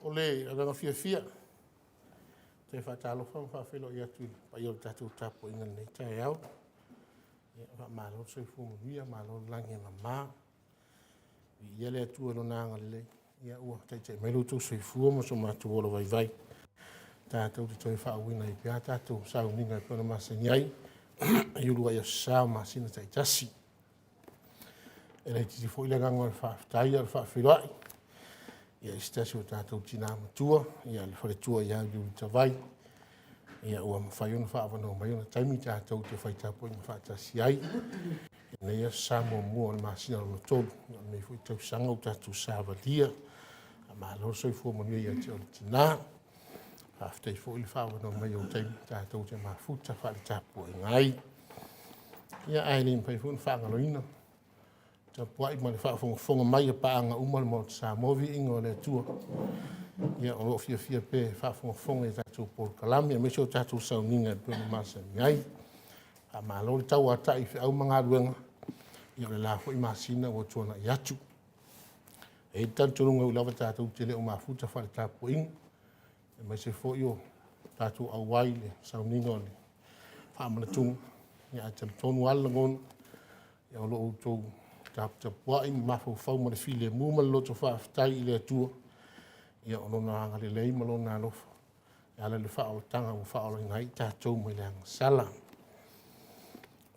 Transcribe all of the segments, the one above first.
O le agaga fiafia e toe faatalofa ma faafeiloai atu i le paia o le tatou tapuaiga i lenei taeao. Faamalo le soifua manuia malo le lagi e mama. Viia le Atua i Lona agalelei ua taitai mai lo outou soifua ma so matou ola vaivai tatou te toe faauauina ai pea a tatou sauniga e pei ona masani ai i uluai aso sa o masina taitasi. E le itiiti foi le agaga o le faafetai a o le faafeiloai i se tasi o tatou tina matua, le faletua ia Uliuli Tavai, ua mafai ona faaavanoa mai ona taimi tatou te fai tapuaiga faatasi ai i lenei aso Sa muamua o le masina lona tolu o lenei foi tausaga ua tatou savalia. Faamalo le soifua manuia ia te oe le tina. Faafetai foi le faaavanoa mai o ou taimi tatou te mafuta faale-tapuaiga ai. Ia, ae le mafai foi ona faagaloina le tapuai ma le faafogafoga mai a paaga uma o le Maota o Samoa. Viiga o le Atua o lo o fiafia pea e faafogafoga i a tatou polokalame aemaise o tatou sauniga e pei ona masani ai. Faamalo le tauatai i feau ma galuega o le la foi masina ua tuanai atu. E i ai le talitonuga e ui lava tatou te le o mafuta faale-tapuaiga aemaise foi o tatou auai i le sauniga o le faamanatuga, ae talitonu lava le lagona o lo o outou taputapuai ma mafaufau ma le filemu ma le loto faafetai i le Atua o Lona agalelei ma Lona alofa e ala i le faaolataga ua faaolaina ai tatou mai le agasala.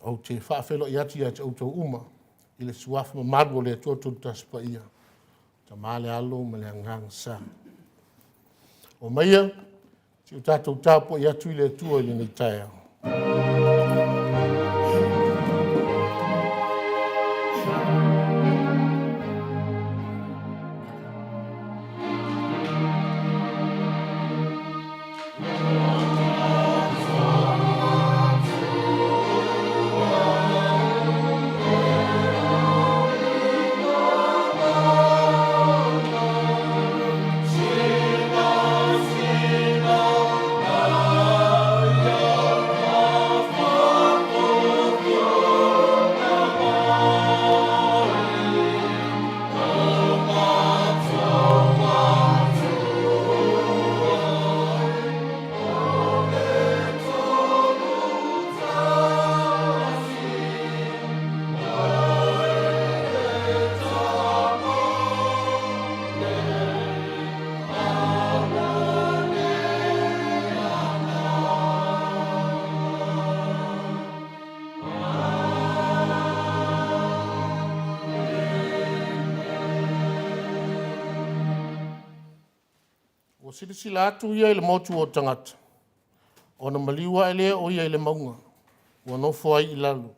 Ou te faafeiloai atu ia te outou uma i le suafa mamalu o le Atua Toolotasi Paia, Tama le Alo ma le Agaga Sa. Omaia se i o tatou tapuai atu i le Atua i lenei taeao. Ua silasila atu ia i le motu o tagata, ona maliu ae lea o ia i le mauga, ua nofo ai i lalo.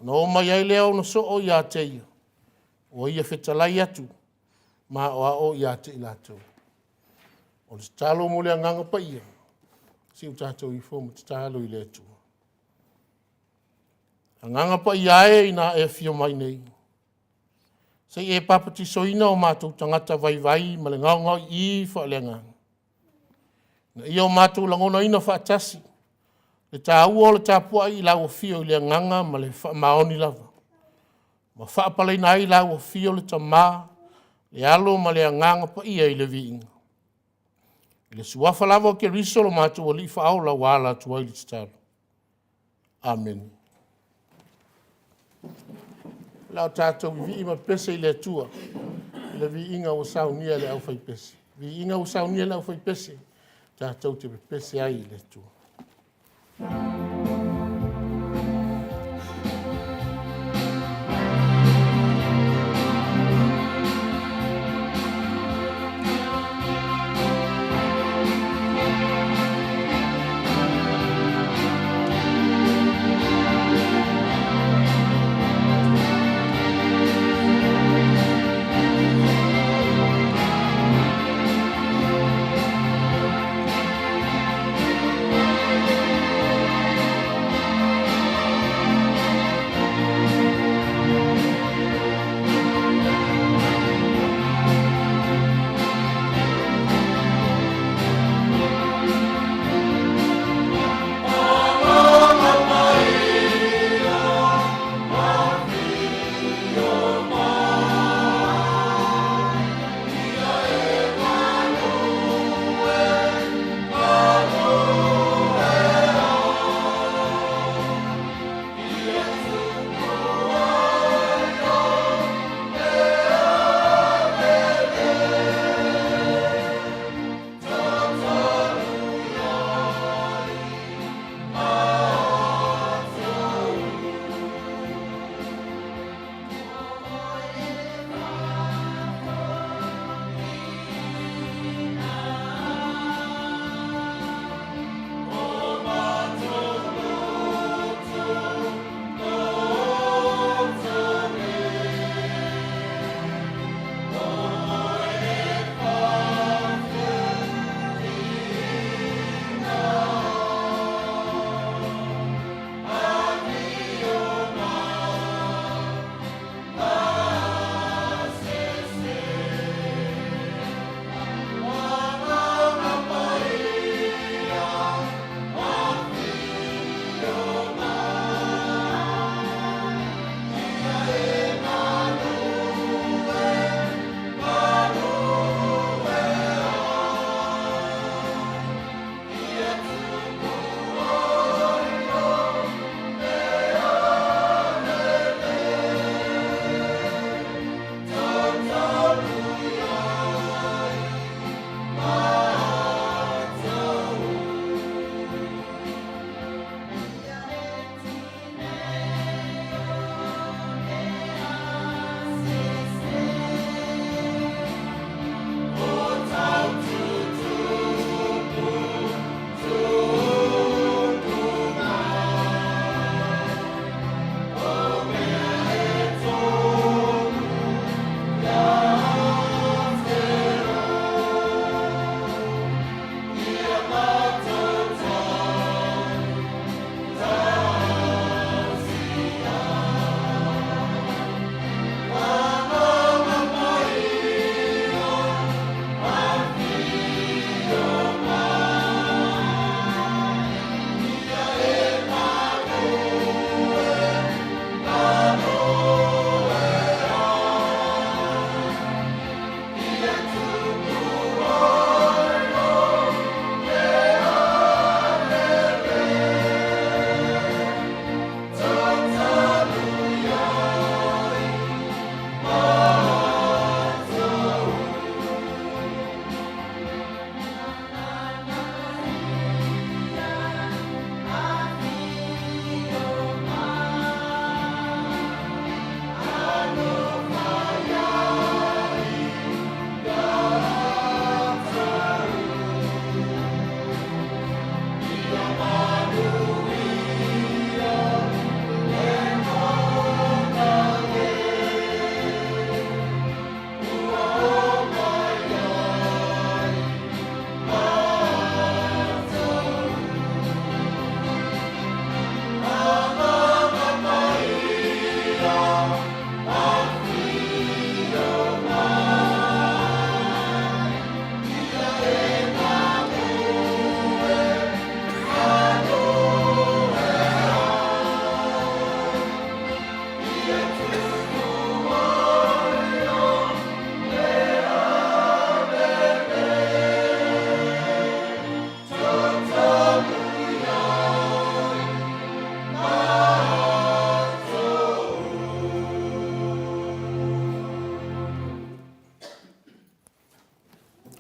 Ona oo mai ai lea o ona soo ia te ia, ua ia fetalai atu ma aoao ia te i latou. O le tatalo mo le Agaga Paia, se i o tatou ifo ma tatalo i le Atua. Agaga Paia e, ina e afio mai nei, se i e papatisoina o matou tagata vaivai ma le gaogaoii faaleagaga, ina ia o matou lagonaina faatasi le taua o le tapuai i lau afio i le agaga ma le faamaoni lava, ma faapaleina ai lau afio le Tama, le Alo ma le Agaga Paia i le viiga. I le Suafa lava o Keriso lo matou Alii Faaola ua ala atu ai le tatalo. Amene. O le a tatou vivii ma pepese i le Atua i le viiga ua saunia e le aufaipese. Viiga ua saunia e le aufaipese tatou te pepese ai i le Atua.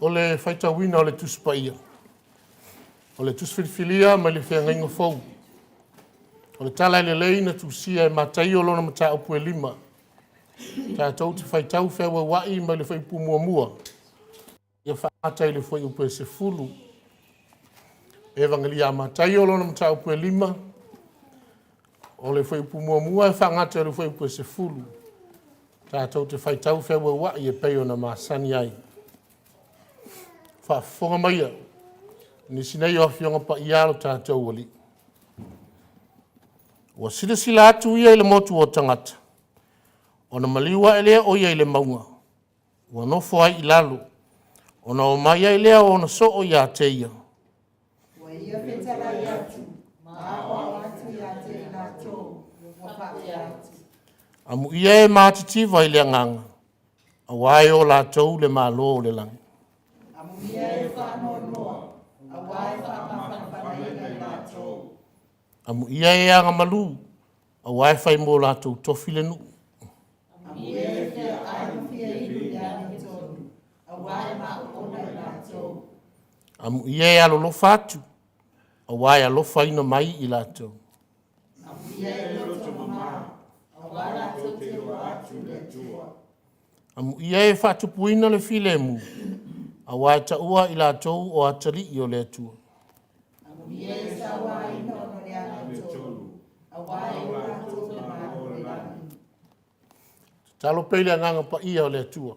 O le faitauina o le Tusi Paia, o le Tusi Filifilia mai le Feagaiga Fou. O le Tala Lelei na tusia e Mataio lona mataupu e 5. Tatou te faitau feauauai mai le fuaiupu 1 ia faagata i le fuaiupu e 10. Evagelia a Mataio lona mataupu e 5, o le fuaiupu 1 e faagata i le fuaiupu e 10. Tatou te faitau feauauai e pei ona masani ai. Faafofoga maia nisi nei o Afioga Paia a lo tatou Alii. Ua silasila atu ia i le motu o tagata, ona maliu ae lea o ia i le mauga, ua nofo ai i lalo. Ona omai ai lea o ona soo ia te ia. Ua ia fetalai atu ma aoao atu ia te i latou, ua faapea atu. Amuia e matitiva i le agaga, aua e o latou le Malo o le lagi. Amuia e faanoanoa, aua e faamafanafanaina i latou. Amuia e agamalu, aua e fai mo latou tofi le nuu. Amuia e fia ai ma fia inu i le amiotonu, aua e maopona i latou. Amuia e alolofa atu, aua e alofaina mai i latou. Amuia e loto mama, aua latou te iloa atu le Atua. Amuia e faatupuina le filemu, aua e taua i latou o atalii o le Atua. Amuia e sauaina ona o le amiotonu, aua e o latou le Malo o le lagi. Tatalo pea i le Agaga Paia o le Atua,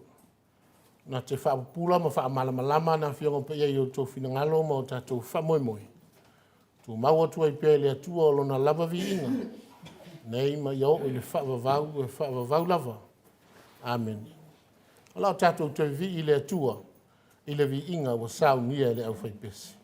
na te faapupula ma faamalamalama ana Afioga Paia i o outou finagalo ma o tatou faamoemoe, tumau atu ai pea i le Atua Lona lava viiga, nei ma ia oo i le faavavau e faavavau lava. Amene. O le a tatou toe vivii i le Atua i le viiga ua saunia e le aufaipese.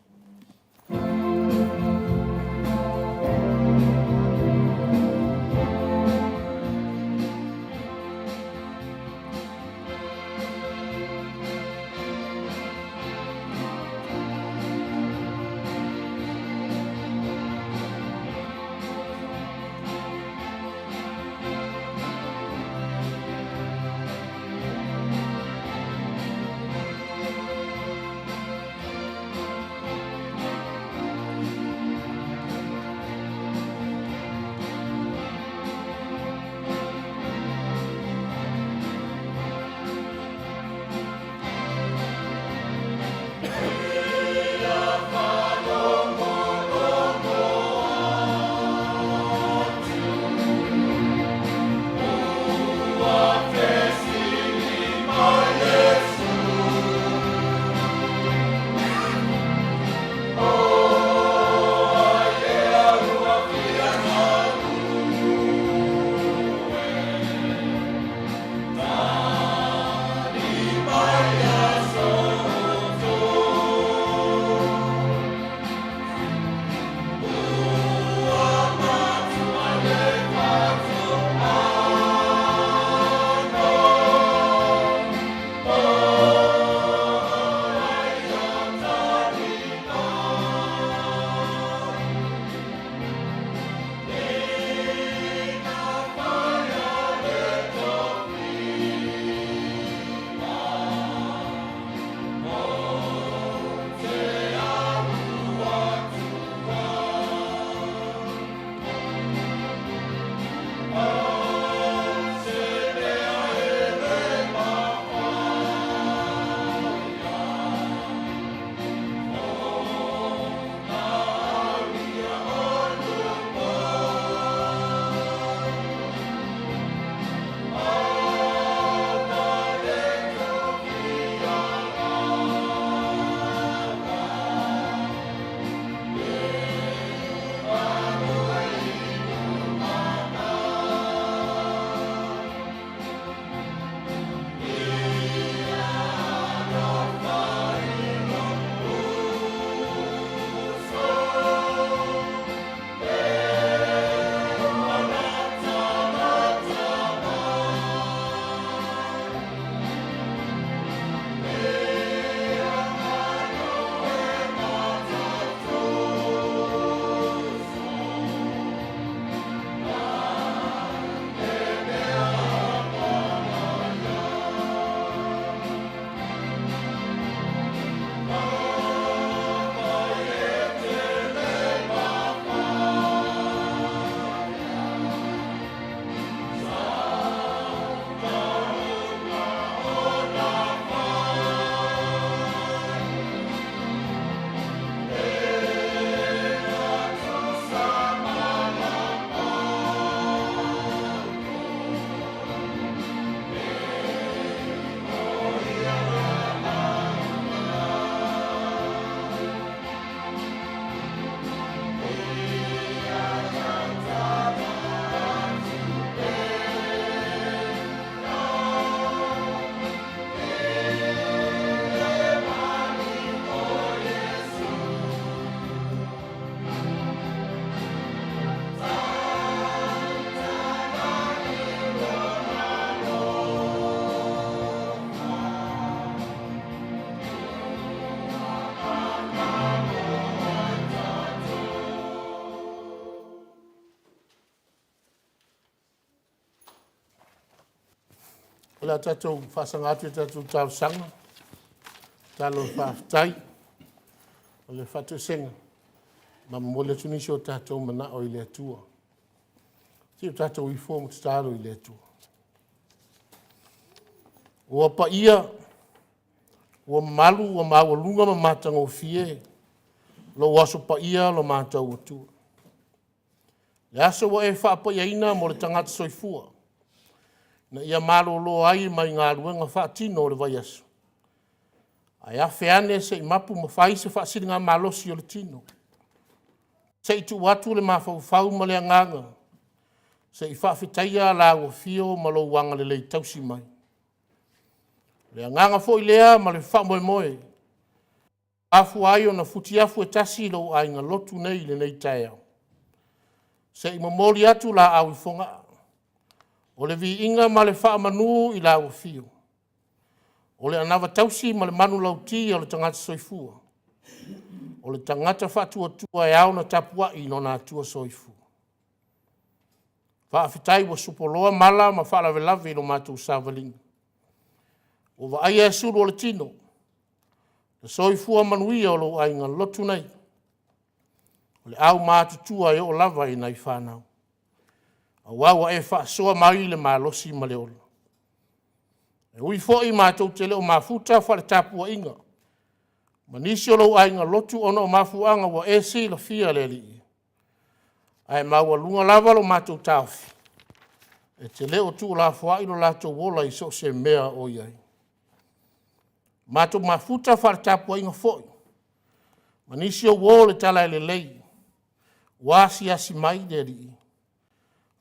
O le a tatou faasaga atu i a tatou talosaga, tatalo e faafetai o le faatoesega ma momoli atu nisi o tatou manao i le Atua. Se i o tatou ifo ma tatalo i le Atua. Ua paia, ua mamalu, ua maualuga ma matagofie lou aso paia lo matou Atua, le aso ua e faapaiaina mo le tagata soifua ina ia malolo ai mai galuega faatino o le vaiaso, ae afe ane se i mapu ma fai se faasiligamalosi o le tino, se i tuu atu le mafaufau ma le agaga se i faafetaia lau afio ma lou agalelei tausi mai. O le agaga foi lea ma le faamoemoe ua afua ai ona futiafu e tasi lou aiga lotu nei i lenei taeao, se i momoli atu laau i Fogaa o le viiga ma le faamanu i lau afio, o le anava tausi ma le manulauti a le tagata soifua, o le tagata faatuatua e ao ona tapuai i lona Atua Soifua. Faafetai ua sopoloa mala ma faalavelave i lo matou savaliga, ua vaaia sulu o le tino, le soifua manuia o lou aiga lotu nei, o le aumatutua e oo lava i nai fanau, aua ua e faasoa mai le malosi ma le ola. E ui foi matou te le o mafuta faale-tapuaiga ma nisi o lou aiga lotu ona o mafuaaga ua e silafia le Alii, ae maualuga lava lo matou taofi e te le o tuulafoai lo latou ola i so o se mea o i ai. Ua matou mafuta faale-tapuaiga foi ma nisi o uo o le Talalelei ua asiasi mai le Alii,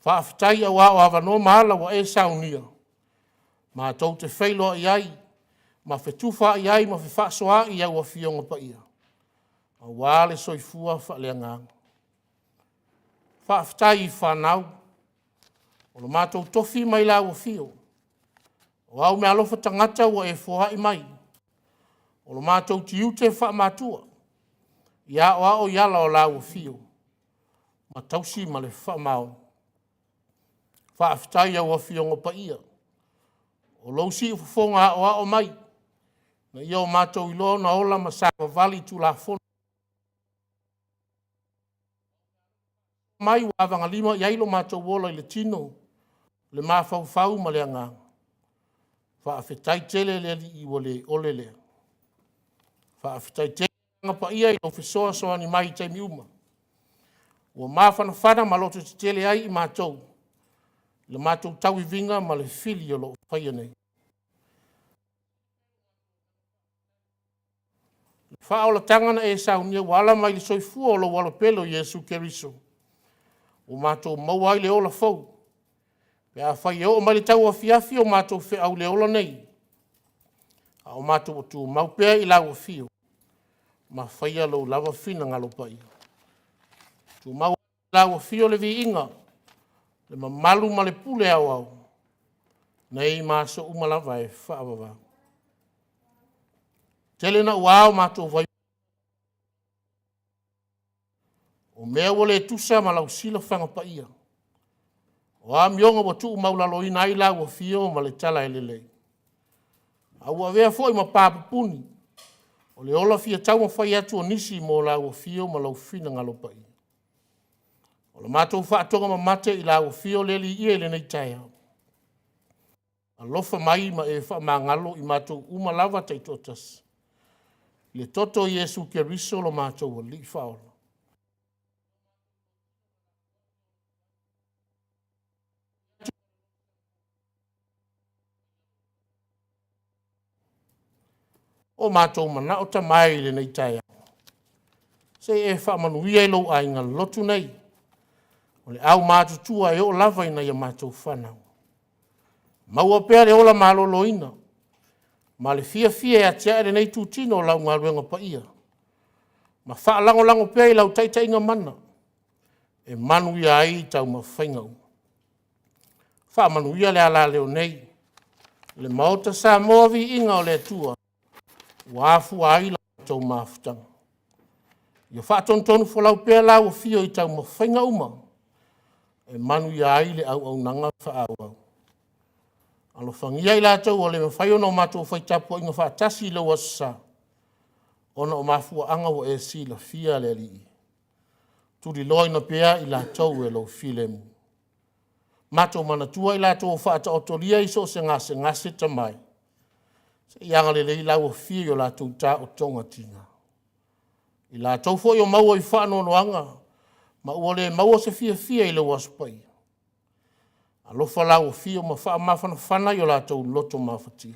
faafetai aua o avanoa ma ala ua e saunia matou te feiloai ai ma fetufaai ai ma fefaasoaai i au Afioga Paia aua le soifua faaleagaga. Faafetai i fanau o lo matou tofi mai lau afio, o au meaalofa tagata ua e foai mai, o lo matou tiute faamatua ia aoao i ala o lau afio ma tausi ma le faamaoni. Faafetai i au Afioga Paia, o lou siufofoga aoao mai ina ia matou iloa ona ola ma savavali i Tulafono mai ua avagalima i ai lo matou ola i le tino, le mafaufau ma le agaga. Faafetai tele le Alii ua le ole lea. Faafetai tele le Agaga Paia i lou fesoasoani mai i taimi uma ua mafanafana ma lototetele ai i matou i le matou tauiviga ma le fili o lo o faia nei. O le faaolataga na e saunia ua ala mai i le soifua o lou Alo pele o Iesu Keriso ua matou maua ai le ola fou pe afai e oo mai le tauafiafi o matou feau i le ola nei, a o matou o tumau pea i lau afio ma faia lou lava finagalo paia. Tumau ai i lau afio le viiga, le mamalu ma le pule aoao nei ma aso uma lava e faavavau. E tele naua o matou vaivaiga, o mea ua le tusa ma lau silafaga paia, o amioga ua tuumaualaloina ai lau afio ma le tala e lelei, a ua avea foi ma pa pupuni o le ola fia taumafai atu o nisi mo lau afio ma lou finagalo paia. O le matou faatogamamate i lau afio le Alii e i lenei taeao, alofa mai ma e faamagalo i matou uma lava taitoatasi, i le toto o Iesu Keriso lo matou Alii Faaola. O matou manao Tama e i lenei taeao, se i e faamanuia i lou aiga lotu nei, o le aumatutua e oo lava i nai a matou fanau, maua pea le ola maloloina ma le fiafia e atiae lenei itutino o lau galuega paia ma faalagolago pea i lau taitaiga mana e manuia ai taumafaiga uma. Faamanuia le alaleo nei i le Maota Samoa, viiga o le Atua ua afua ai la outou mafutaga. Ia faatonutonufolau pea lau afio i taumafaiga uma e manuia ai le auaunaga faaauau. Alofagia i latou ua le mafai ona matou fai tapuaiga faatasi i lou aso Sa ona o mafuaaga ua e silafia le Alii e. Tuliloaina pea i latou e lou filemu. Matou manatua i latou ua faataotolia i so o se gasegase tamai, se i agalelei Lau Afio i o latou taotoga tiga. I latou foi o maua i faanoanoaga ma ua le maua se fiafia i lou aso paia, alofa Lau Afio ma faamafanafana i o latou loto mafatia.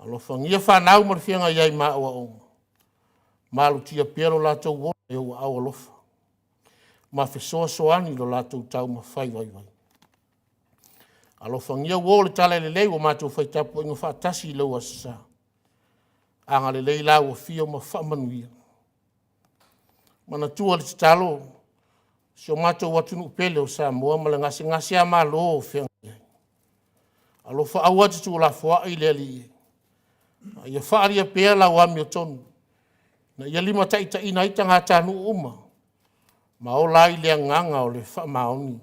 Alofagia fanau ma le feagai ai ma aoaoga, malutia pea lo latou ola i ou aao alofa ma fesoasoani i lo latou taumafai vaivai. Alofagia uo o le talalelei ua matou fai tapuaiga faatasi i lou aso Sa, agalelei Lau Afio ma faamanuia. Manatua le tatalo a si o matou atunuu pele o Samoa ma le gasegase malo o feagai ai. Alofa aua e te tuulafoai le Alii e, a ia faaalia pea lau amiotonu ina ia limataitaiina ai tagatanuu uma ma ola ai le agaga o le faamaoni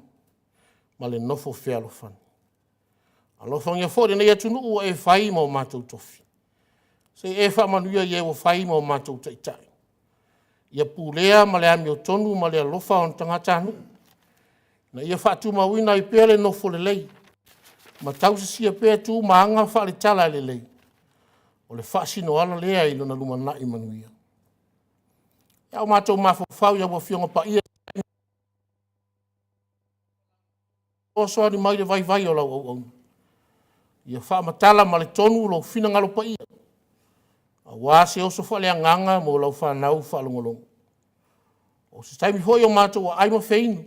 ma le nofo fealofani. Alofagia foi lenei atunuu ua e fai ma o matou tofi, se i e faamanuia i e ua fai ma o matou taitai, ia pulea ma le amiotonu ma le alofa ona tagatanuu, ina ia faatumauina ai pea le nofo lelei ma tausisia pea tu ma aga faale-talalelei, o le faasinoala lea i lona lumanai manuia. A o matou mafaufau i au Afioga Paia e fesoasoani mai i le vaivai o lau auauna, ia faamatala ma le tonu lou finagalo paia aua se oso faaleagaga mo lau fanau faalogologo. O se taimi foi o matou aai ma feinu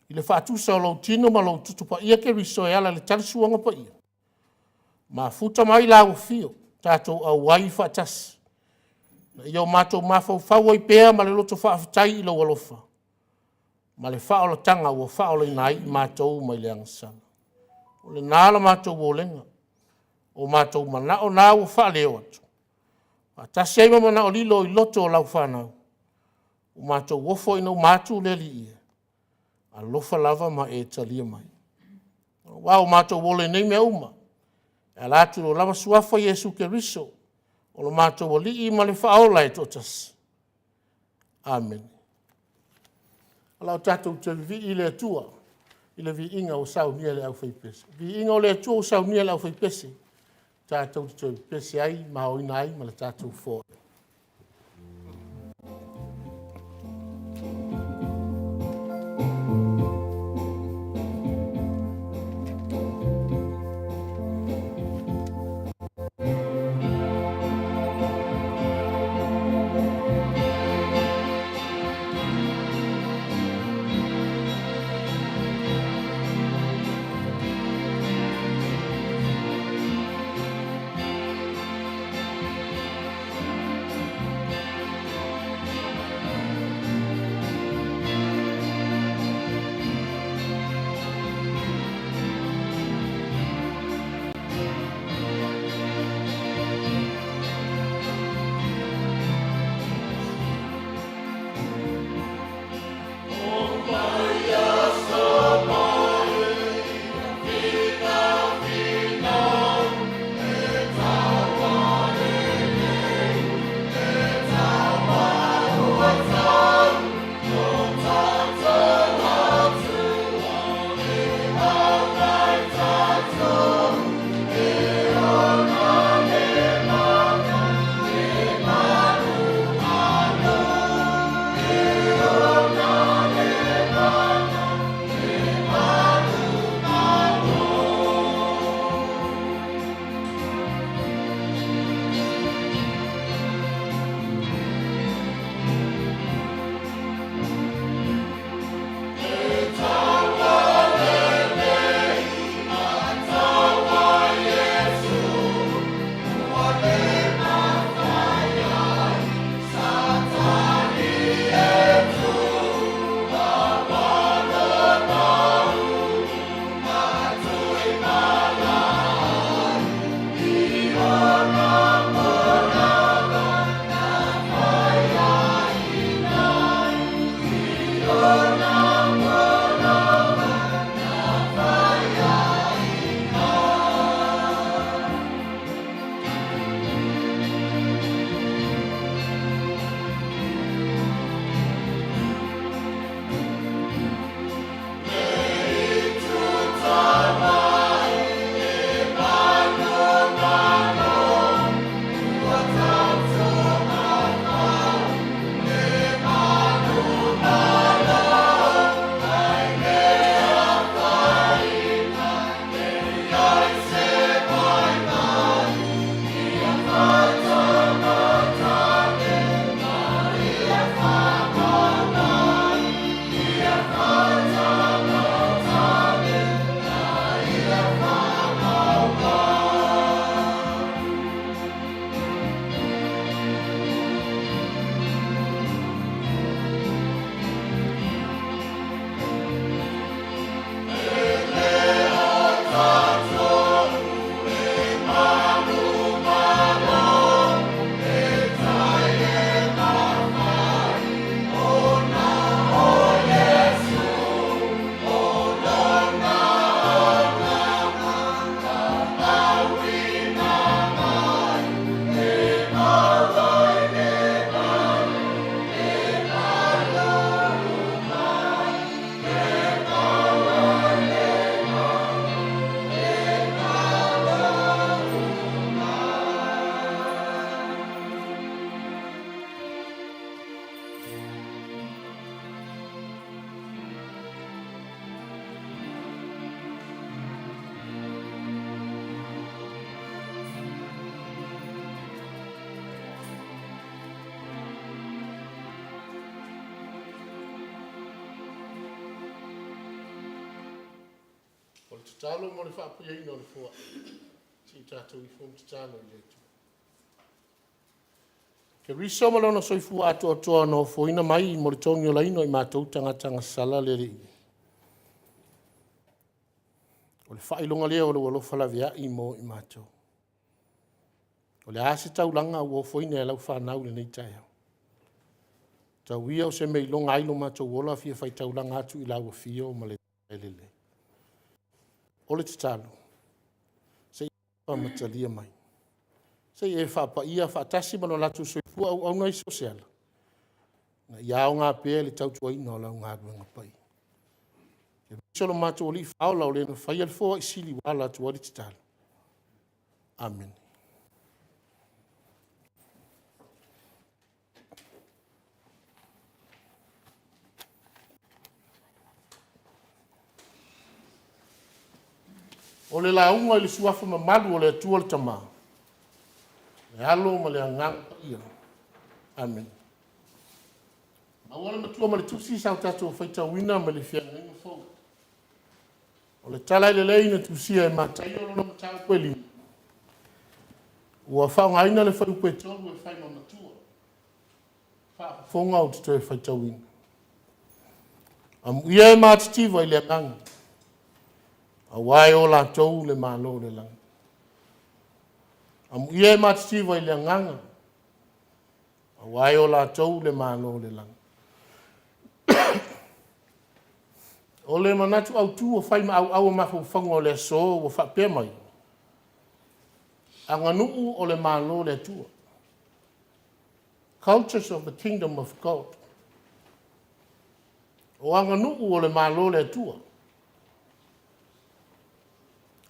i le faatusa o lou tino ma lou toto paia Keriso e ala i le talisuaga paia, mafuta mai lau afio tatou auai faatasi ina ia o matou mafaufau ai pea ma le loto faafetai i lou alofa ma le faaolataga ua faaolaina ai i matou mai le agasala. O lena la matou olega, o matou manao na ua faaleo atu, faatasi ai ma manao lilo i loto o lau fanau, ua matou ofoina uma atu le Alii e, alofa lava ma e talia mai. Aua ua matou ola i nei mea uma e ala atu i lo lava suafa Iesu Keriso o lo matou Alii ma le Faaola e toatasi. Amene. O le a tatou toe vivii i le Atua i le viiga ua saunia e le aufaipese. Viiga o le Atua ua saunia e le aufaipese tatou te toe pepese ai ma aoina ai ma le tatou foai. O paia finafinau e taua lenei, e taua lo tatou Atua, e agai tatou e ona le mana e manumanu, e ona le mana e manumanu. E taua lenei, a taua Iesu, ua le mafai ai Satani e tu, aua lona ulu ma Tuimalaai, i ona molava na faiaina ai, i ona molava na faiaina ai. tatalo mo le faapuiaina o le foai, se i tatou ifo ma tatalo i le Atua. Keriso ma lona soifua atoatoa na ofoina mai mo le togiolaina o i matou tagata agasala le Alii. O le faailoga lea o lou alofa laveai mo i matou. O le a se taulaga ua ofoina e lau fanau i lenei taeao? Tau ia o se mea e iloga ai lo matou ola fia faitaulaga atu i lau afio ma le lelei. O le tatalo, se i ma talia mai. Se i e faapaia faatasi ma lo latou soifua auauna i so o se ala, ina ia aoga pea i le tautuaina o lau galuega paia. Keriso lo matou Alii Faaola o le na faia le foai sili ua ala atu ai le tatalo. Amene. O le lauga i le suafa mamalu o le Atua le Tama, le Alo ma le Agaga Paia. Amene. Maua le matua ma le tusi sa o tatou faitauina mai le Feagaiga Fou. O le tala lelei na tusia e Mataio lona mataupu e 5, ua faaaogaina le fuaiupu e 3 e fai ma matua. Faafofoga ou te toe faitauina. Amuia e matitiva i le agaga, aua e o latou le Malo o le lagi. Amuia e matitiva i le agaga, aua e o latou le Malo o le lagi. O le manatu autu ua fai ma auau o mafaufauga o le aso ua faapea mai, aganuu o le Malo o le Atua. Cultures of the Kingdom of God. O aganuu o le Malo o le Atua.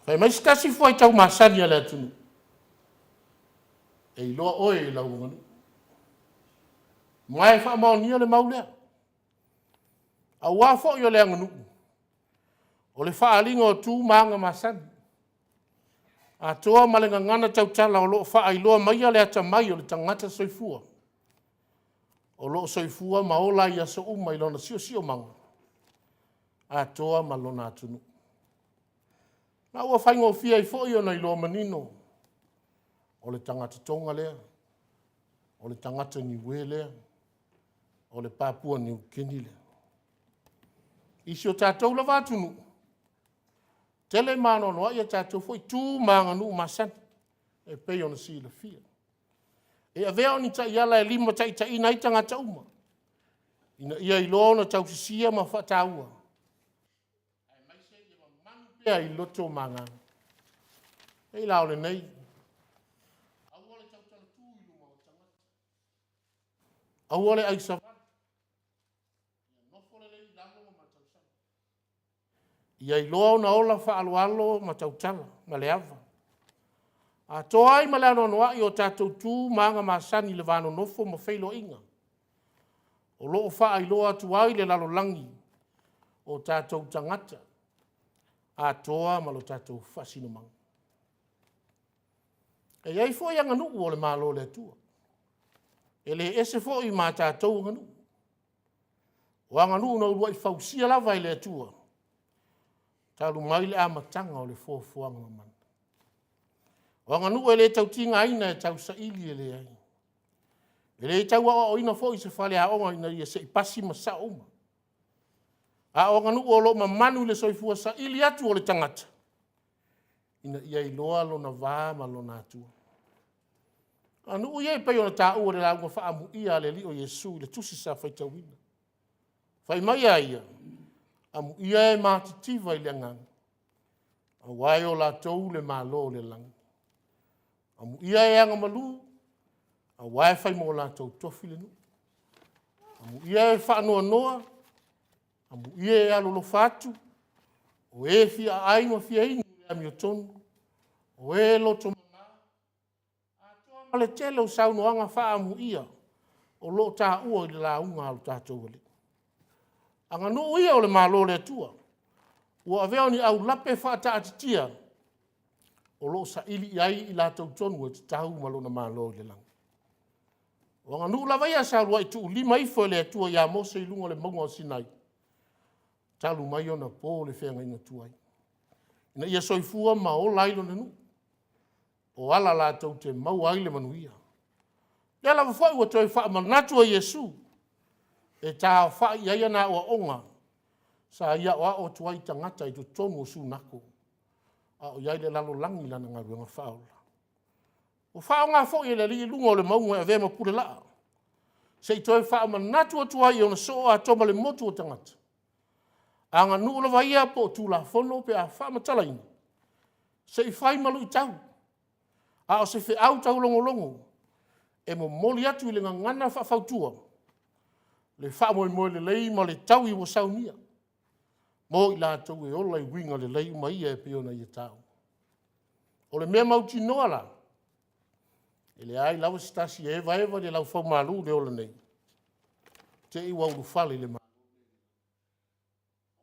Fai mai se tasi fuaitau masani a le atunuu, e iloa oe i lau aganuu. Ma e faamaonia le mau lea. Aua foi o le aganuu, o le faaaliga o tu ma aga masani, atoa ma le gagana tautala o lo o faailoa maia le atamai o le tagata soifua, o lo o soifua ma ola ai i aso uma i lona siosiomaga, atoa ma lona atunuu. Ma ua faigofie ai foi ona iloa manino, o le tagata Toga lea, o le tagata Niue lea, o le Papua Niu Kini lea. I si o tatou lava atunuu, tele ma anoanoai a tatou foi tu ma aganuu masani e pei ona silafia. E avea o ni taiala e limataitaiina ai tagata uma, ina ia iloa ona tausisia ma faataua, aemaise ia mamalu pea i loto ma agaga. E pei la o lenei, aua le tautala tu i luma o tagata, aua le aisavali, ia nofo lelei i lalo ma tausala. Ia iloa ona ola faaaloalo ma tautala ma le ava, atoa ai ma le anoanoai o tatou tu ma aga masani i le va nonofo ma feiloaiga, o lo o faailoa atu ai i le lalolagi o tatou tagata atoa ma lo tatou faasinomaga. E i ai foi aganuu a le Malo o le Atua, e le ese foi ma tatou aganuu. O aganuu na uluai fausia lava e le Atua talu mai le amataga o le foafoaga mamana. O aganuu e le tau tigaina e tausaili e leai. E le tau aoaoina foi i se faleaoga ina ia se i pasi ma sao uma. A o aganuu o lo o mamanu i le soifua saili atu o le tagata, ina ia iloa lona va ma lona Atua. O aganuu ia e pei ona taua i le lauga faaamuia a le Alii o Iesu i le tusi sa faitauina. Fai mai a ia, amuia e matitiva i le agaga, aua e o latou le Malo o le lagi. Amuia e agamalu, aua e fai mo latou tofi le nuu. Amuia e faanoanoa, amuia e alolofa atu, o e fia aai ma fia inu i le amiotonu, o e loto mama, atoa ma le tele o saunoaga faaamuia o lo o taua i le lauga a lo tatou Alii. O aganuu ia o le Malo o le Atua, ua avea o ni aulape faataatitia o lo o saili i ai i latou tonu e tatau ma lona Malo i le lagi. O aganuu lava ia sa uluai tuulima ifo e le Atua ia Mose i luga o le mauga o Sinai, talu mai ona po le feagaiga tuai, Ina ia soifua ma ola ai lona nuu, o ala latou te maua ai le manuia. O lea lava foi ua toe faamanatu e Iesu e taaofai i ai ana aoaoga sa ia aoao atu ai i tagata i totonu o Sunako a o i ai i le lalolagi i lana galuega faaola. Ua faaaoga foi e le Alii luga o le mauga e avea ma pulelaa se i toe faamanatu atu ai i ona soo atoa ma le motu o tagata, aganuu lava ia po o Tulafono pe a faamatalaina, se i fai ma luitau, a o se feau taulogologo e momoli atu i le gagana faafautua le faamoemoe lelei ma le taui ua saunia mo i latou e ola i uiga lelei uma ia e pei ona ia taua. O le mea mautinoa la, e leai lava se tasi e evaeva i le laufaumalu i le ola nei, te i ua ulufale i le Malo.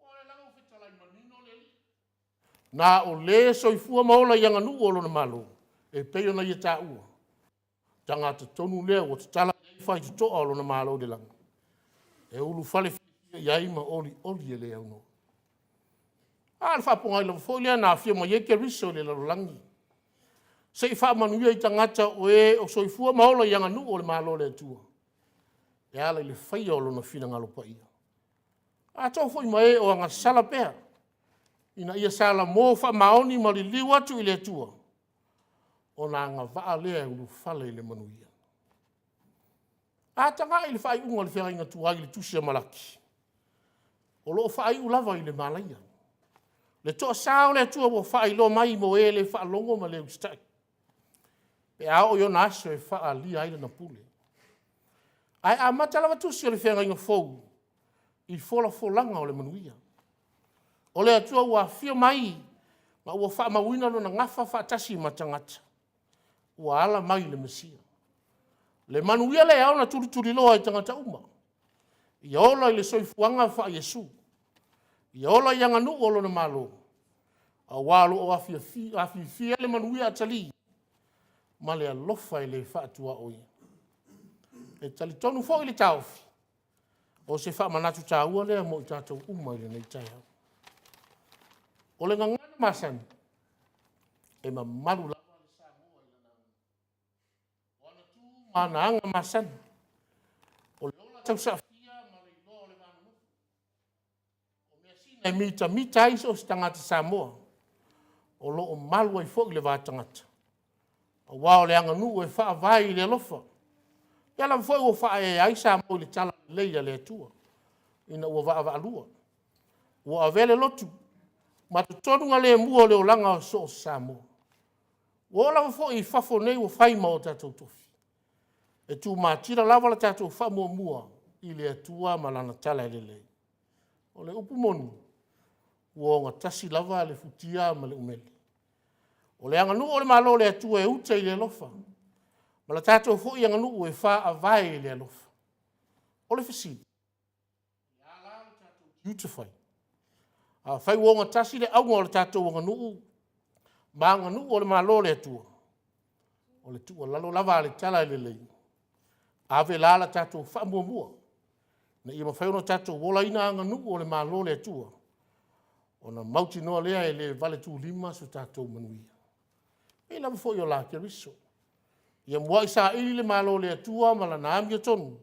Aua o lea lava ua fetalai manino le Alii, na o le soifua ma ola i aganuu a lona Malo e pei ona ia taua, o le tagata tonu lea ua tatala i ai faitotoa o lona Malo i le lagi e ulufale fiafia i ai ma olioli e le aunoa. A o le faapogai lava foi lea na afio mai ai Keriso i le lalolagi se i faamanuia i tagata o e o soifua ma ola i aganuu a le Malo o le Atua e ala i le faia o Lona finagalo paia. Atonu foi ma e o agasala pea ina ia salamo faamaoni ma liliu atu i le Atua, ona agavaa lea e ulufale i le manuia. A tagai i le faaiuga o le feagaiga tuai i le tusi a Malaki, o lo o faaiu lava i le malaia. Le toasa o le Atua ua faailoa mai mo e le faalogo ma le usitai, pe a oo i ona aso e faaalia ai lana pule. Ae amata lava tusi o le Feagaiga Fou i folafolaga o le manuia. O le Atua ua afio mai ma ua faamauina Lona gafa faatasi ma tagata ua ala mai i le Mesia. Le manuia lea e ao ona tulituliloa i tagata uma, ia ola i le soifuaga faa-Iesu, ia ola i aganuu a lona Malo, aua o lo o afiafia ai le manuia atalii ma le alofa e le faatuaoia. E talitonu foi le taofi, o se faamanatu taua lea mo i tatou uma i lenei taeao. O le gagana masani, e mamalu lava le Samoa i lana aganuu. O ana tu ma ana aga masani, o le ola tausaafia ma le iloa o le va nonofo. O measina e mitamita ai so o se tagata Samoa o lo o malu ai foi le va tagata, aua o le aganuu e faavae i le alofa. O lea lava foi ua faaea ai Samoa i le talalelei a le Atua ina ua vaavaalua, ua avea le lotu ma totonugalemu o le olaga o so o se Samoa. Ua oo lava foi i fafo nei ua fai ma o tatou tofi, e tumatila lava le tatou faamuamua i le Atua ma Lana tala lelei. O le upu moni, ua ogatasi lava le futia ma le umele. O le aganuu a le Malo o le Atua e uta i le alofa, ma le tatou foi aganuu e faavae i le alofa. O le fesili; o le a la lo tatou tiute fai? Afai ua ogatasi le auga o le tatou aganuu ma aganuu a le Malo o le Atua, o le tuualalo lava a le Talalelei, ave la le tatou faamuamua ina ia mafai ona tatou olaina aganuu a le Malo o le Atua, ona mautinoa lea e le valetuulima so tatou manuia. E pei lava foi o la Keriso, ia muai saili le Malo o le Atua ma lana amiotonu,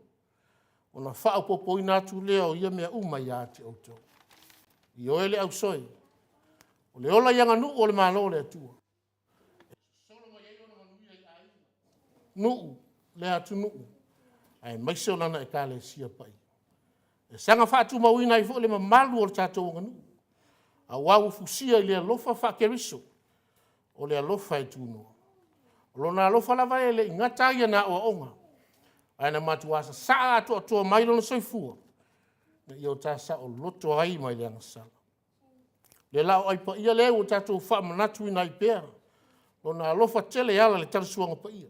ona faaopoopoina atu lea o ia mea uma ia te outou. Ioe le ausoe, o le ola i aganuu a le Malo o le Atua, e sosolo mai ai lona manuia i aiga, nuu, le atunuu aemaise o Lana Ekalesia Paia. E saga faatumauina ai foi le mamalu o le tatou aganuu, aua ua fusia i le alofa faa-Keriso, o le alofa e tunoa. O Lona alofa lava e le i gata ai i ana aoaoga, ae na matua sasaa atoatoa mai lona soifua ina ia ta saoloto ai mai le agasala. O le laoai paia lea ua tatou faamanatuina ai pea Lona alofa tele e ala i le Tala Suaga Paia.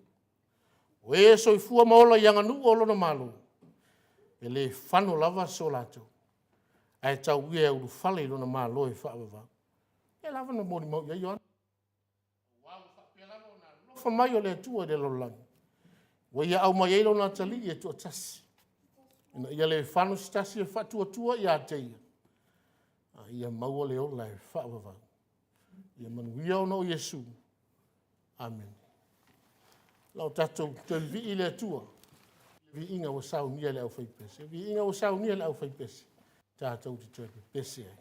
O e soifua ma ola i aganuu a lona Malo, e le fano lava so latou, ae tau ia e ulufale i lona Malo e faavavau. O lea lava na molimau i ai Ioane, aua ua faapea lava ona alofa mai le Atua i le lalolagi, ua ia aumai ai Lona Atalii e toatasi, ina ia le fano se tasi ae faatuatua ia te Ia, a ia maua le ola e faavavau. Ia manuia ona o Iesu. Amene. O le a tatou toe vivii i le Atua i le viiga ua saunia e le aufaipese. O le viiga ua saunia e le aufaipese, tatou te toe pepese ai.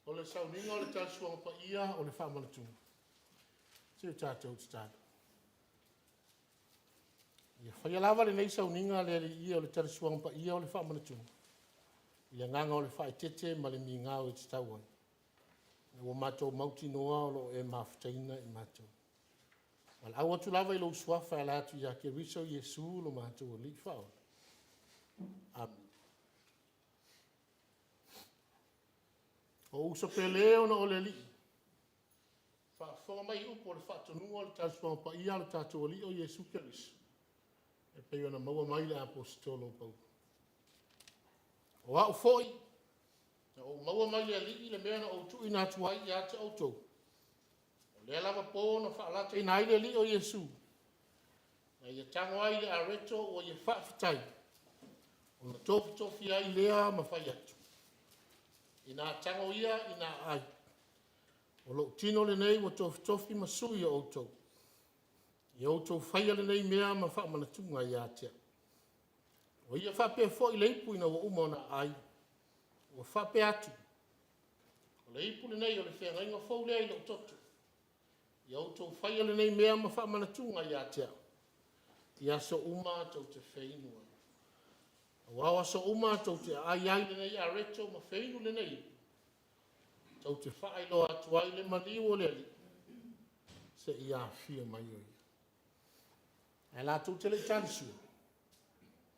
O le sauniga o le Tala Suaga Paia o le Faamanatuga, se i o tatou tatalo. Ia faia lava lenei sauniga a le Alii ia o le Tala Suaga Paia o le Faamanatuga, i le agaga o le faaeteete ma le migao e tatau ai, ina ua matou mautinoa o lo o e mafutaina i matou. E valaau atu lava i lou Suafa e ala atu ia Keriso Iesu lo matou Alii Faaola. Amene. Ou uso pele ona o le Alii, faafofoga mai i upu o le faatonuga o le Tala Suaga Paia a lo tatou Alii o Iesu Keriso e pei ona maua mai i le Aposetolo o Paulo. O au foi, na ou maua mai le Alii le mea na ou tuuina atu ai ia te outou, o lea lava po na faalataina ai le Alii o Iesu, na ia tago ai i le areto ua ia faafetai, ona tofitofi ai lea ma fai atu, “Ina a tago ia ina ai, o lou tino lenei ua tofitofi ma sui o outou. Ia outou faia lenei mea ma faamanatuga ia te a'u. Ua ia faapea foi le ipu ina ua uma ona aai, ua faapea atu, O le ipu lenei o le feagaiga fou lea i lou toto. Ia outou faia lenei mea ma faamanatuga ia te a'u, i aso uma tou te feinu ai. Aua o aso uma tou te aai ai lenei areto ma feinu lenei ipu, tou te faailoa atu ai le maliu o le Alii, seia afio mai o ia. Ae latou te le i talisua,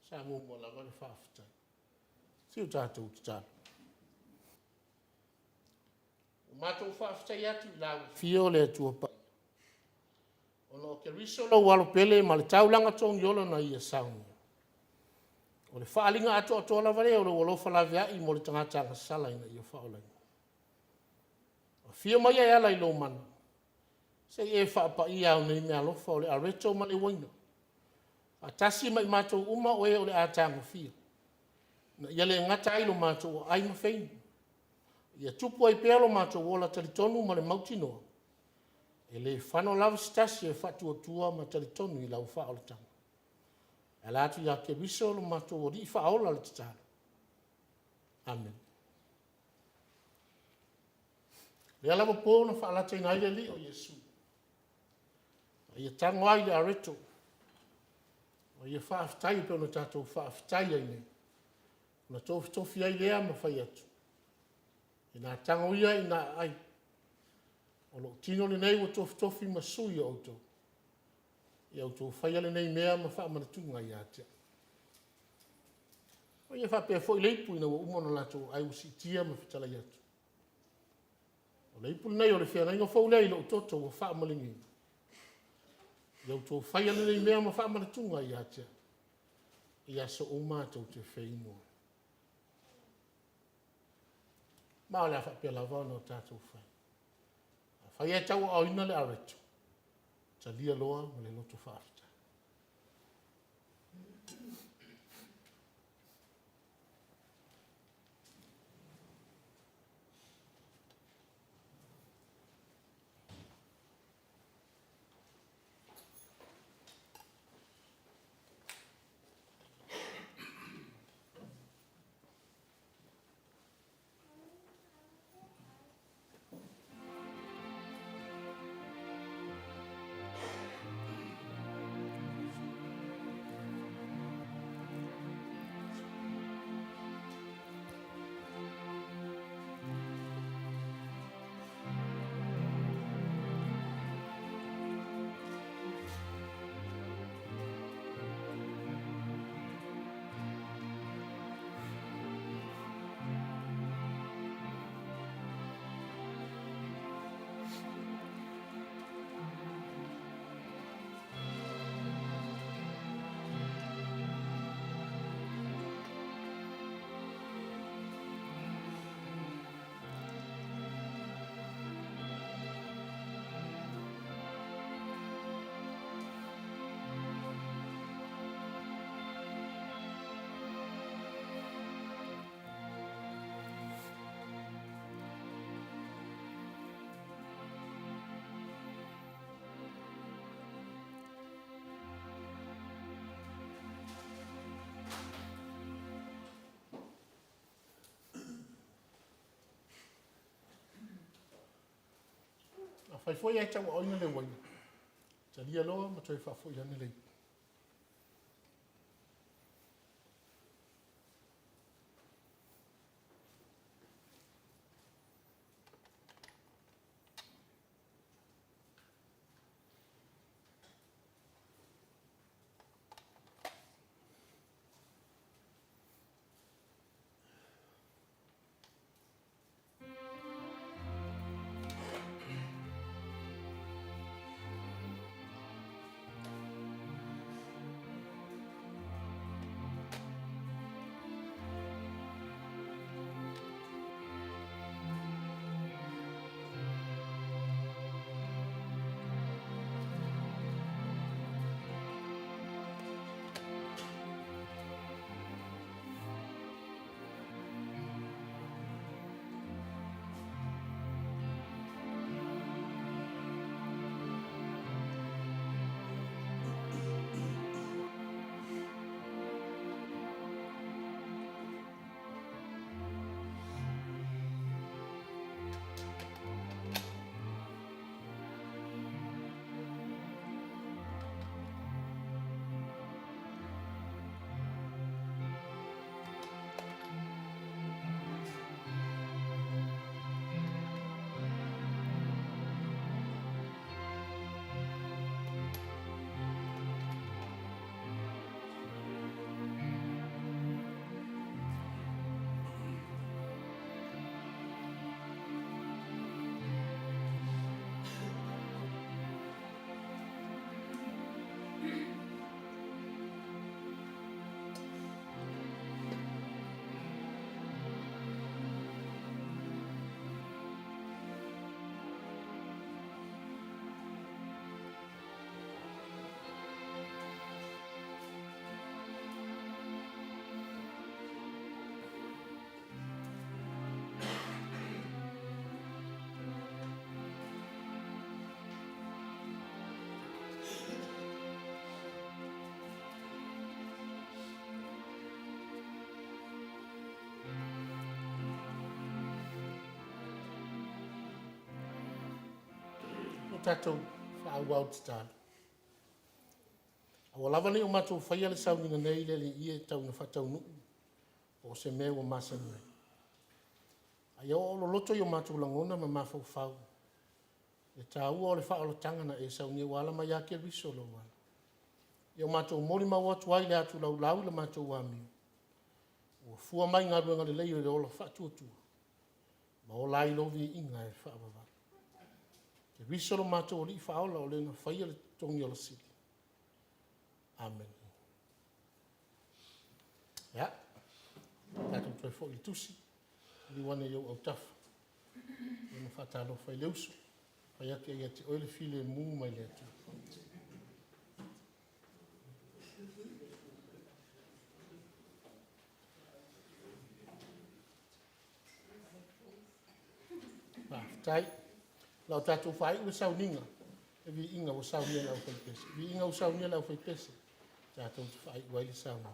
sa muamua lava le faafetai. Se i o tatou tatalo. Ua matou faafetai atu i lau Afio le Atua Paia, ona o Keriso lou Alo pele ma le taulaga togiola na Ia saunia, o le faaaliga atoatoa lava lea o lou alofa laveai mo le tagata agasala ina ia faaolaina. Afio mai e ala i lou mana se i e faapaia au nei meaalofa o le areto ma le uaina, faatasi ma i matou uma o e o le a tagofia, ina ia le gata ai lo matou aai ma feinu, a ia tupu ai pea lo matou ola talitonu ma le mautinoa, e le fano lava se tasi e faatuatua ma talitonu i lau faaolataga. E ala atu ia Keriso lo matou Alii Faaola le tatalo. Amene. O lea lava po na faalataina ai le Alii o Iesu ma ia tago ai i le areto ma ia faafetai e pei ona tatou faafetai ai nei, ona tofitofi ai lea ma fai atu, “Ina tago ia ina aai, o lou tino lenei ua tofitofi ma sui o outou. Ia outou faia lenei mea ma faamanatuga ia te a'u.” Ua ia faapea foi le ipu ina ua uma ona latou aai ua siitia ma fetalai atu, “O le ipu lenei o le feagaiga fou lea i lou toto ua faamalieina. Ia outou faia lenei mea ma faamanatuga ia te a'u, i aso uma tou te feinu ai.” Ma o le a faapea lava ona tatou fai. Afai ae tauaaoina le areto, talia loa ma le loto faafetai. Afai foi ae tauaaoina le uaina, talia loa ma toe faafoi ane le ipu. ua tatou faaauau le tatalo. Aua lava ne i o matou faia le sauniga nei i le Alii e, tau ina faataunuu po o se mea ua masani ai, a ia oo loloto i o matou lagona ma mafaufau le taua o le faaolataga na e saunia ua ala mai ia Keriso lou Alo, ia matou molimau atu ai i le atu laulau i le matou amio, ua fua mai i galuega lelei o le ola faatuatua ma ola ai i lou viiga e faavavau. Keriso lo matou Alii Faaola o Le na faia le totogi ola sili. Amene. Ia, tatou toe foi i le tusi, liliu ane i ou autafa ma faatalofa i le uso, e fai atu ia te oe le filemu mai le Atua. Faafetai. O le a tatou faaiu le sauniga i le viiga ua saunia e le aufaipese. Viiga ua saunia e le aufaipese tatou te faaiu ai le sauniga.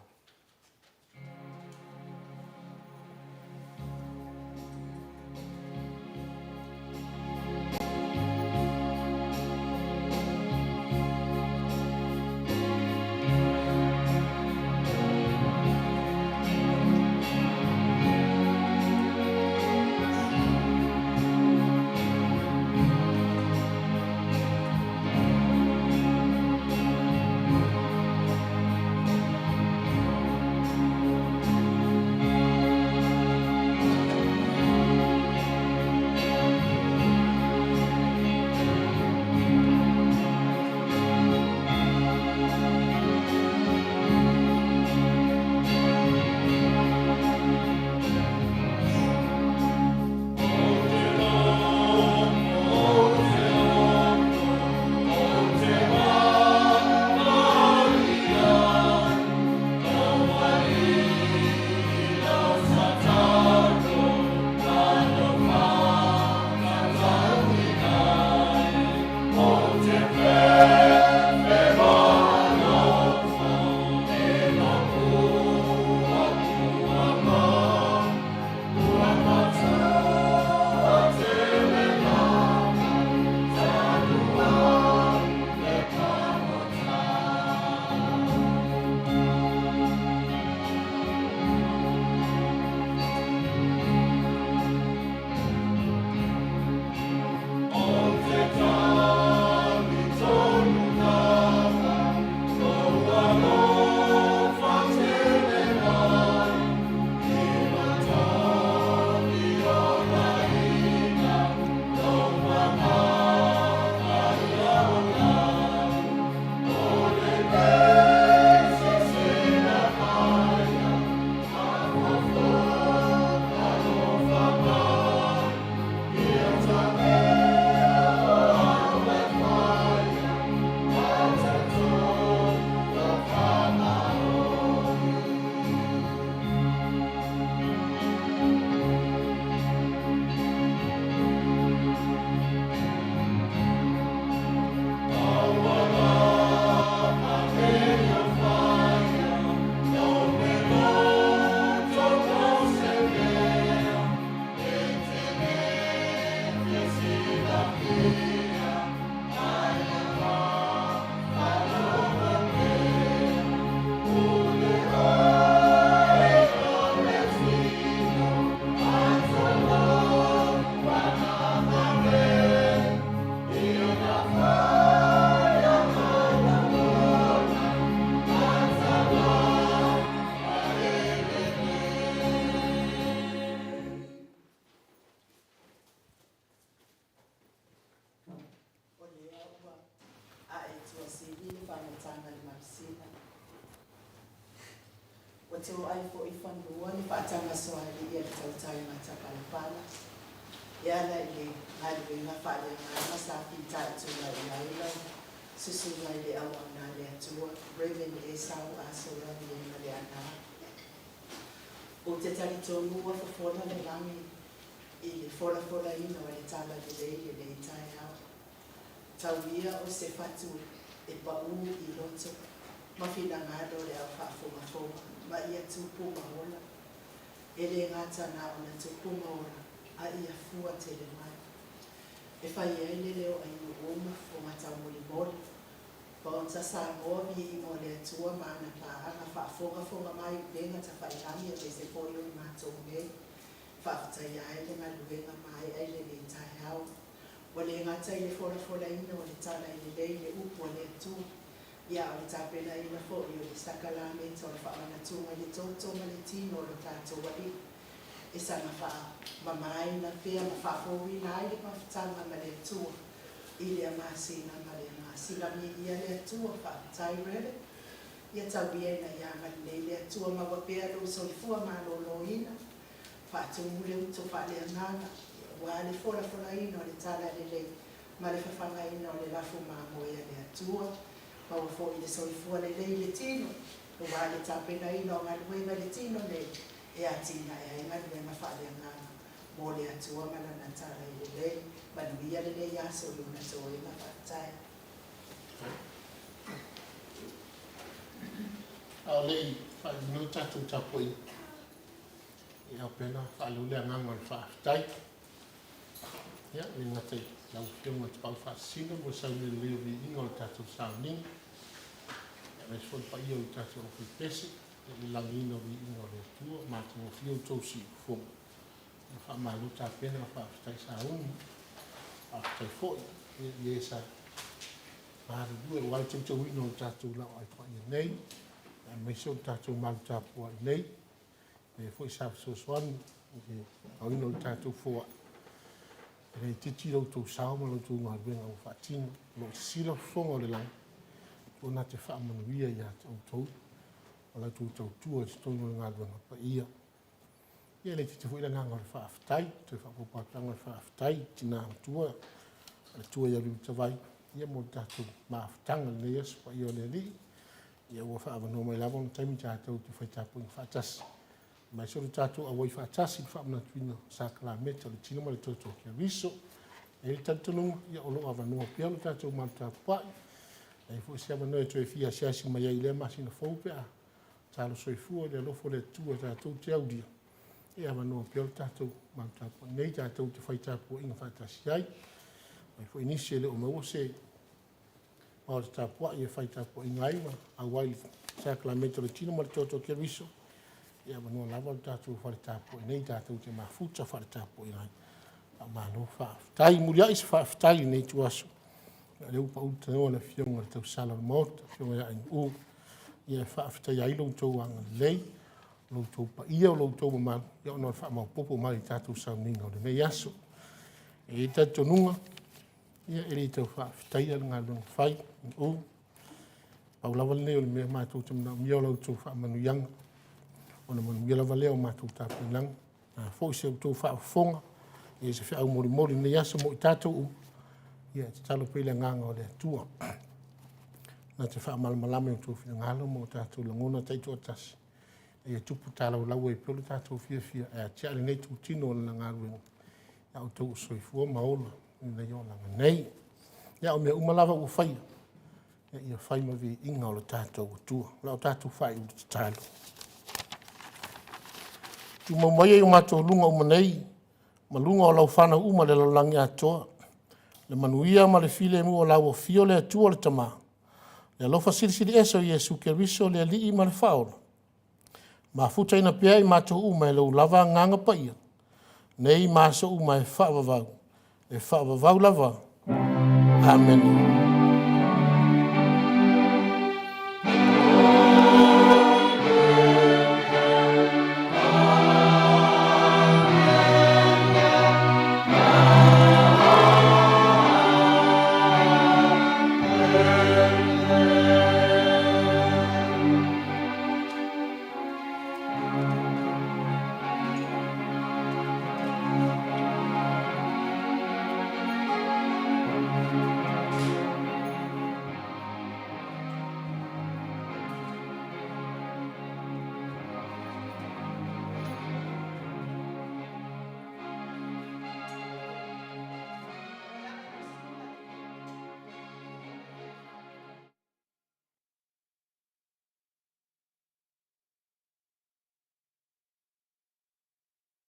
Ou te Ou te Alii i lau talitonu lava, Lou alofa tele mai, I matafi olaina, Lou agaga ia ola ai. O lenei silasila maia, Mafaufau alofa mai, Ia tamea o au e faia, Ma talitonu lau faamaoni. Aua lava ne i afaina lou loto po o se mea, e te le fia silafia, a ia faaaloalo pea. Pule oe i lou tino, a tolou faatagane, ia nafaia mai lagona, ma talalelei. O lea ua ae i Tuasivi le faamatana a le Malosina. Ua toai foi i fanua le faatagasoalii a le tautai matapalapala e ala i le galuega faaleagaga sa fitaituga i ai lau susuga i le auauna a le Atua, Rev. Esau Asola Viena Leaana. Ou te talitonu ua fofola le lagi i le folafolaina o le talalelei i lenei taeao. Tau ia o se fatu e paū i loto ma finagalo o le au faafogafoga ma ia tupu ma ola. E le gata na ona tupu ma ola, a ia fua tele mai. E fai ai le leo ainu'u ma fofoga taumolimoli. Maota Samoa, viiga o le Atua ma ana paaga faafogafoga mai upega tafailagi aemaise foi o i matou nei. Faafetaia ai le galuega mae'a i lenei taeao. Ua le gata i le folafolaina o le tala i lelei le upu a le Atua, ia a o le tapenaina foi o le sakalameta o le faamanatuga i le toto ma le tino o lo tatou Alii e saga faamamaina pea ma faafouina ai le mafutaga ma le Atua i lea masina ma lea masina. Viia le Atua, faafetai Rev. Ia tau ia ina ia agalelei le Atua maua pea lou soifua maloloina, faatumu le uto faaleagaga, aua le folafolaina o le tala lelei ma le fafagaina o le lafo mamoe a le Atua. Maua foi le soifua lelei i le tino, aua le tapenaina o galuega i le tino nei e atinae ai galuega faaleagaga mo le Atua ma Lana tala i lelei. Manuia lenei aso i ona toega. Faafetai. A o le i faaiuina le tatou tapuaiga, e ao pea ona faaleo le agaga o le faafetai. Ia, e le gata i lau Afioga i le Tapaau Faasisina mo le saunia lelei o viiga o le tatou sauniga, aemaise foi le paia o le tatou aufaipese i le lagiina o viiga o le Atua, matagofie lo outou siufofoga. Ia faamalo tapena, faafetai sauni, faafetai foi i e sa galulue aua le tautoina o le tatou Laau Paia nei, aemaise o le tatou malu tapuai nei, e foi sa fesoasoani i le aoina o le tatou foai. E le itiiti lo outou sao ma la outou galuega ua faatino. O lo o sisila fofoga o le lagi, Atua na te faamanuia ia te outou ma la outou tautua i totonu o le galuega paia. Ia e le itiiti foi le agaga o le faafetai, e toe faaopoopo atu le agaga o le faafetai i le tina matua, le faletua ia Leulutavai, ia mo le tatou mafutaga i lenei aso paia o le Alii. Ia ua faaavanoa mai lava ona taimi tatou te fai tapuaiga faatasi, aemaise o le tatou auai faatasi i le faamanatuina o sakalameta o le tino ma le toto o Keriso. E i ai le talitonuga, ia o lo o avanoa pea lo tatou malu tapuai. E leai foi se avanoa e toe fia asiasi mai ai i lea masina fou pe a talo soifua i le alofa o le Atua tatou te aulia, e avanoa pea lo tatou malu tapuai nei tatou te fai tapuaiga faatasi ai. Afai foi nisi e le o maua se maota tapuai e fai tapuaiga ai ma auai i le sakalameta o le tino ma le toto o Keriso, e avanoa lava lo tatou fale tapuai nei tatou te mafuta faale-tapuaiga ai. Faamalo faafetai. Muliai se faafetai i lenei ituaso, o lea ua pau le tanoa a le Afioga i le tausala o le Maota, le Afioga ia Ainu'u, ia e faafetaia ai lo outou agalelei, lo outou paia, o lo outou mamalu, ia ona o le faamaopoopo mai i le tatou sauniga o lenei aso. E i ai le talitonuga, ia e le tau faafetaia le galuega fai, Ainu'u, pau lava lenei o le mea matou te manaomia o la outou faamanuiaga, ona manuia lava lea o matou tapenaga. O le a foi sa outou faafofoga, ia se feau molimoli i lenei aso mo i tatou uma, ia e tatalo pea i le agaga o le Atua na te faamalamalama i o outou finagalo ma o tatou lagona taitoatasi, ia tupu talaulau ai pea lo tatou fiafia e atiae lenei itutino o lana galuega, a o outou o soifua ma ola i lenei olaga nei. Ia, o mea uma lava ua faia, ia fai ma viiga o le tatou Atua. O le a tatou faaiu i le tatalo. Tumau maia i o matou luga uma nei, ma luga o lau fanau uma i le lalolagi atoa, le manuia ma le filemu o la ua afio le Atua le Tama, le alofa Silisili Ese o Iesu Keriso le Alii ma le Faaola, mafutaina pea i matou uma e lou lava Agaga Paia, nei ma aso uma e faavavau, e faavavau lava. Amene.